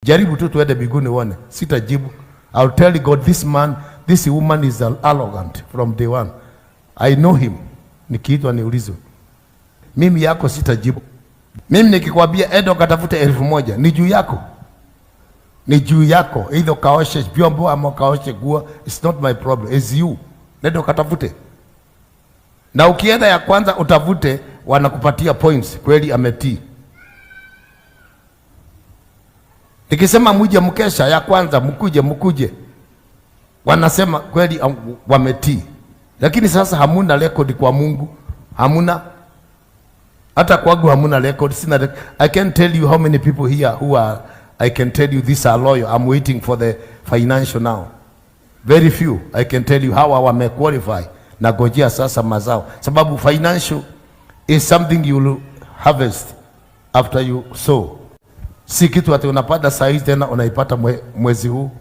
Jaribu tu tuende mbinguni uone, sitajibu. I'll tell God this man, this woman is arrogant from day one. I know him. Nikiitwa niulizwe. Mimi yako sitajibu. Mimi nikikwambia enda ukatafute 1,000 ni juu yako, ni juu yako, either kaoshe vyombo ama kaoshe nguo, it's not my problem, it's you. Nenda ukatafute, na ukienda ya kwanza utafute, wanakupatia points, kweli ametii. Nikisema muje mkesha ya kwanza, mkuje mkuje, wanasema kweli wametii. Lakini sasa hamuna record kwa Mungu, hamuna hata kwangu hamuna record, sina record. I can tell you how many people here who are, I can tell you these are loyal. I'm waiting for the financial now. Very few. I can tell you how wame qualify. Nagojea sasa mazao, sababu financial is something you will harvest after you sow. Si kitu ati unapata saa hizi tena unaipata mwezi huu.